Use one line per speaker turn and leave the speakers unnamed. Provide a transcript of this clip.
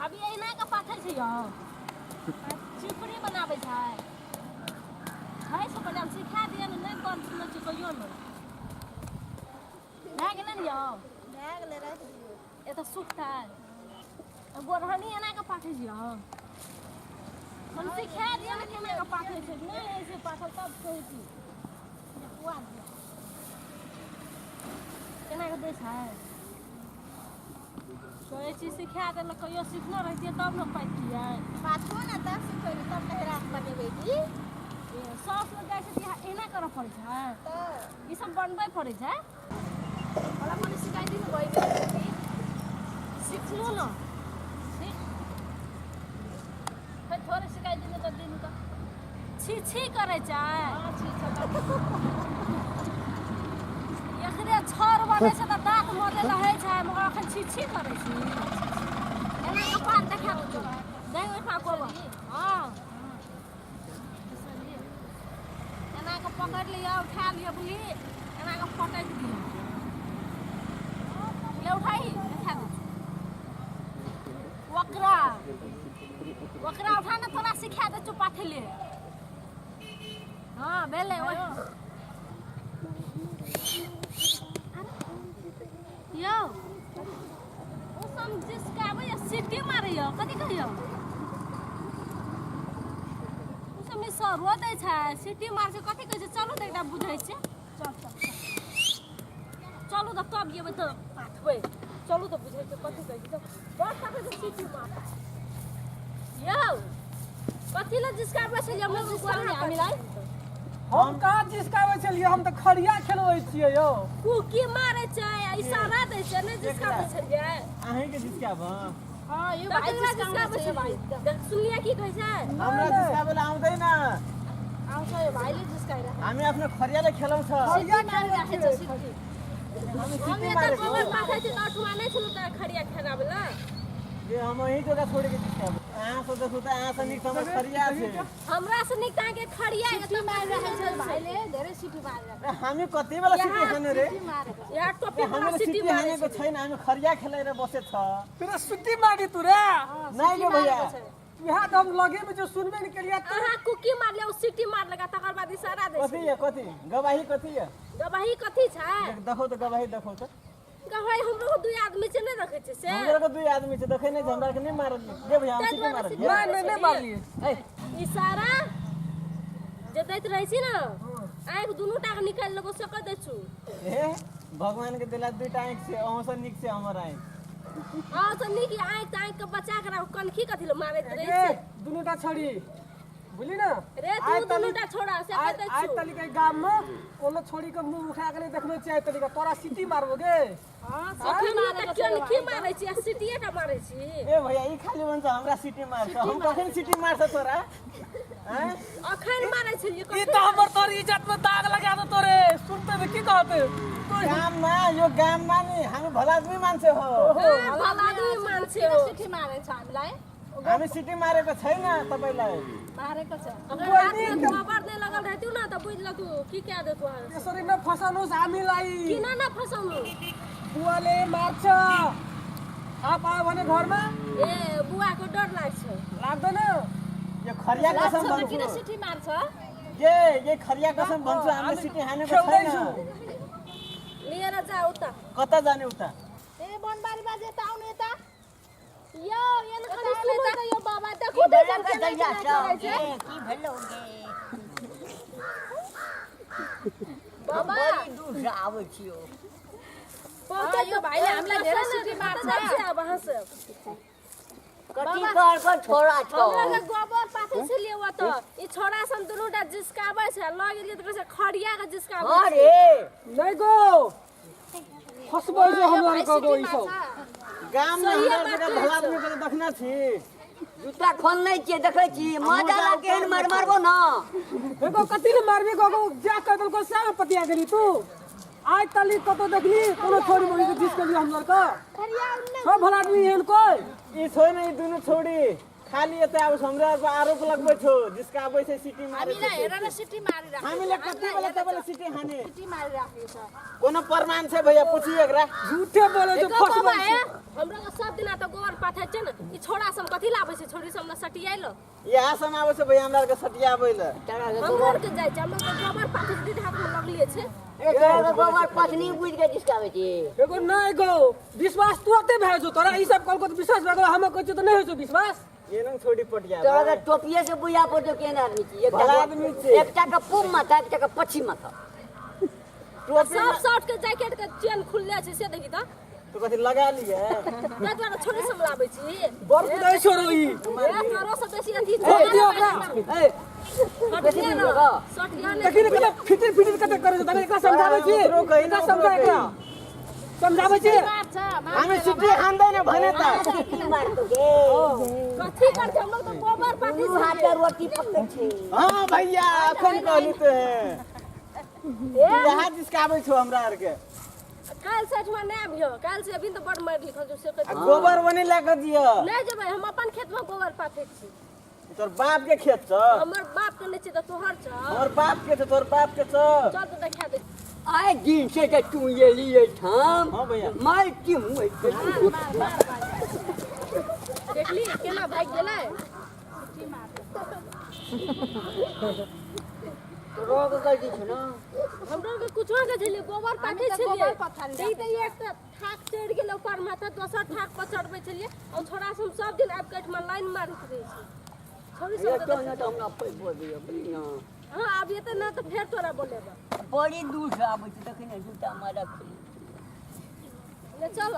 भाभी एना के पाथै छै यौ चिपड़ी बनाबै छै छै से बनाम सिखा दिअ ने नहि बन सुनै छै कहियो ने भए गेलै ने यौ
भए गेलै राखि दियौ
एतऽ सुखतै गोरहनी एना के पाथै छै यौ हम सिखा दिअ ने केना के पाथै छै नहि होइ छै पाथल तब कहै छी खुआ दिअ केना के दै छै कहै छी सिखा देलक कहियो सिखने रहितियै तब ने पाइतियै
पाछू ने तब सिखेबै तब नहिरा के बनेबै की
साउस लग जाइ छै तऽ एना करऽ पड़ै छै
तऽ
ई सब बनबै पड़ै छै
हमरा मने सिखाइ दी ने भइ गेलै की
सिखलू ने सीख फेर थोड़े सिखाइ दिनु तऽ दिनु तऽ छी छी करै छै
हां छी छै
एकरे छर बनै छै तऽ दाँत मजै रहै छै मगर अखन छी छी करै छी एना कपार देखा दू दे ओहिठाम गोबर हँ एना कऽ पकड़ि लिअ उठा लिअ बुझली एना कऽ पटकि दियौ ले उठाही देखा दे ओकरा ओकरा उठा ने तोरा सिखा दे चुपा ले हाँ भेलै ओहि यौ ओ सब जिसकाबै सीटी मारैया कथी कहियौ ओ सब मिसरो दै छै सीटी मार छै कथी कहै छै चलू तऽ एकटा बुझै छै चल चल चल। चलू तऽ तब जेबै तऽ पाथबै चलू तऽ बुझै छै कथी कहै छै बड़ तकै छै सीटी मार यौ कथी लए जिसकाबै छलियै हम लोग हामीलाई
हम कहाँ जिसकाबै छलियै हम तऽ खड़िया खेलबै छियै यौ
कुकी मारै छै आ इशारा दै छै नहि जिसकाबै छलियै
अहींके जिसकाब
हां यो
तऽ
भाइ
केकरा
जिसकाबै
जिसकाबै
छै भाइ
छलियै देख सुनलियै की कहै छै
हमरा जिसकाबै ला आउँदैन
आउँछ यो भाइले जिस्काइरहेको
हामी आफ्नो खरियाले खेलाउँछ
खड़िया
सिटी मारिरहेको छ सिटी
हामी
हम
सिटी
एतऽ
मारेको
गोबर पाथै छी तऽ अठुआ नहि छलहुँ तऽ खड़िया खेलाबला
जे हम यही जग्गा छोडेको जिसकाब अहाँ सोच्दा त अहाँ नीक त हमर खरिया छै
हमरा से नीक तऽ अहाँके खड़िया
सिटी मारिरहेको छ भाइले धेरै सिटी मारिरहेको
ए, हामी कति बेला सिटी हान्यो रे
सिटी मारेको
यहाँ टोपी
ए,
वाला
हामीले
सिटी
सिटी
मारै
हानेको
छै
छैन हामी खरिया खेलाएर बसेको छ
तेरा सुती मारी तू रे
नै गे भैया
इएह तऽ हम लगे में जो सुनबे नहीं केलियै तऽ
अहाँ कुकी मारले ओ सिटी मारलक आ तकर बाद इशारा दै
कथी
छै
है कथी गवाही कथी है
गवाही कथी छै
देखो त गवाही देखो त
गवाही हमरो दुई आदमी छै नहि रखै छै से
हमरा के दुई आदमी छै देखै नै छै हमरा के नै मारल गे भैया हम
ताहि
सिटी
दुआरे
मारल
सिटी
नहि नहि नहि मारलियै
ए
इशारा जे दैत रहै छी ने आँखि दुनू टा के निकालि लेबो से कहि दै छु
ए भगवान के देला दुईटा आँखि छै अहूँ से नीक छै हमर आँखि
अहाँ से नीक आँखि तऽ आँखि के बचा के राखू कनखी कथी लए मारैत रहै
गे
छै
दुनूटा छड़ी बुझली ने
रे तू
आइ
दुनू
तलिक
टा छोड़ा से
आइ
कहि दै
आइ
छु
तलिक एहि गाममे कोनो छोड़ी के मुंह उठा के नहि देखने छियै आइ तलिक तोरा सीटी मारबो गे
अखन तऽ कनखी मारै छी आ सीटिए टा मारै छी
ए भैया ई खाली भन्छ हमरा सिटी मार्छ हम कखन सिटी मार्छ तोरा आँय?
अखन मारै छलियै
ई
कखन
तऽ हमर तोर इज्जत में दाग लगा दे तोरे सुनते तऽ की कहते तू
गाममा यो गाममा नि हामी भला आदमी मान्छे हो
ए, भला आदमी मान्छे हो
सिटी मारेको छ हामीलाई
हामी सिटी मारेको छैन तपाईँलाई
मारेको छ
अगर हाथमे गोबर नहि लगल रहितौ ने तऽ बुझि लतू की कए देतौ अहाँ
त्यसरी नफसाउनुहोस् हामीलाई
किन नफसाउनु
बुवाले मार्छ थाहा पायो भने घरमा
ए बुवाको डर लाग्छ
लाग्दैन
यो खरिया कसम
लाग्छ त किन
भन्छु
सिटी मार्छ
ये ये खरिया कसम भन्छु हामीले सिटी हानेको छैन
खेल्दैछु।
लिएर जा उता
कता जाने उता
ए बनबारी बाजे यता आउनु यता
यो एन खाली सुनु त यो बाबा देखो त जन केना केना करै छै
की भेलौ गे
बाबा
बड़ी दूर से आबै छियौ
पहुँचे
यो भाइले हामीलाई धेरै सिटी मार्छ।
अब अहाँ से
कथी कर के छोरा छौ
हमरा के गोबर पाथै छलियै ओतऽ ई छोरा सन दुनू टा जिसकाबै छै लऽ गेलियै तऽ कहै छै खड़िया के जिसकाबै
हँ
छै
रे
नै गो फसबै छै हमरा
भाइ
के गो
सिटी
ई सब
मार्छ
गाममा
सही
हमरा
बात
जग्गा
कहै
भला
छौ।
आदमी के देखना छी
जुत्ता खोलने छियै देखै छी मजा ला केहन मार मारबो न
एगो कथी ले मारबी गो गो जा कह देलको सएह में पतिया गेली तू आइ तली कतौ देखली कोनो छोरी मोरी के जिस के लिए हमरा के सब भला आदमी एहन कोई
यी छैन यी दुनु छोडी खाली एते आबै छौ, हमरा पर आरोप लगबै छौ जिसका आबै छै सिटी मारे।
हामीलाई हेर न, सिटी मारिराखेको छ।
हामीले कति बेला तपाईँले सिटी हाने?
सिटी मारिराखेको छ।
कोनो प्रमाण छै भैया? पूछिए एकरा।
झूठे बोले छौ।
एगो
फसबै
बाबा
छै।
हे, हमरा के सब दिना तऽ गोबर पाथै छै ने, ई छोड़ा सब कथी लाबै छै? छोड़ी सब ने सटियाइल।
इएह सब आबै छै भैया हमरा आरके सटियाबै लए।
तोरा के
हमरो
गोबर
आर के जाइ छै, हमरो के गोबर पाथै छै, दीदी हाथ में लगले छै।
ए, तोरा के गोबर पत्नी बुझि के जिसकाबै छी।
एगो नहि गो विश्वास तुरते भए जो तोरा। ई सब कहलको तऽ विश्वास भए गेलो, हम कहै छियै तऽ नहि होइ छौ विश्वास।
ये रंग छोड़ी पटिया।
तोरा के टोपिए से बुझा पड़तो केहन आदमी छी। एकटा
भला आदमी छी।
एकटा के पूब माथा, एकटा के पच्छिम माथा।
टोपी
सब शर्ट के जैकेट के चेन खुलले छै से देखी तऽ।
तो कथी लगा लिए?
ताहि दुआरे छोड़ी सब लाबै छी।
बड़ कुदाइ छोड़ो ई।
ए, तोरो सब बेसी अथी
ए, दियौ ओकरा। ए,
सटिया न, सटिया ने।
देखी ने कते फिटिर फिटिर कते करै छै। तनी एकरा समझाबै छी।
ओकरो कही न,
एकरा
ओकरो
समझा, एकरा समझाबै छी।
मार्छ मार्छ।
हामी सिटी हान्दैन भने त।
सिटी मारतो गे।
कथी करते? हम लोग तो गोबर पाथै
दू हाथ
छै।
के रोटी पकै छै।
हाँ भैया, अखन कहली तो है यहाँ जिसकाबै छौ हमरा आरके।
काल्हि से एठमा नहि आबियो, काल्हि से अभी तऽ बड़ मारि लिखल छौ से
आ
कहि।
गोबर ओने लए कऽ दिअ।
नहि जेबै, हम अपन खेत में गोबर पाथै छी।
तोर बाप के खेत छ?
हमर बाप के नहि छै तऽ तोहर छ?
हमर बाप के छ, तोर बाप के छ?
चल तऽ देखा दे।
आइ दिन से जे तू एली एहिठाम।
हाँ भैया।
मार की मुँह।
देखली केना भागि गेलै।
रोग गलती छै ने।
हमरो के कुछो के छलियै, गोबर पाथै
तऽ
छलियै।
गोबर पथारी।
तऽ ई तऽ एक तऽ थाक चढ़ि गेलै ऊपर माथा, दोसर थाक पर चढ़बै छलियै। और छोड़ा सब सब दिन आबि कऽ एहिठमा लाइन मारैत रहै छै छोड़ी सब।
तो ने तऽ हमरा पैबो दिअ, बुझली ने।
हँ, आब एतै ने तऽ फेर तोरा बोलेबै।
बड़ी दूर से आबै छै, देखी ने जूता मारा खुली।
ले चल।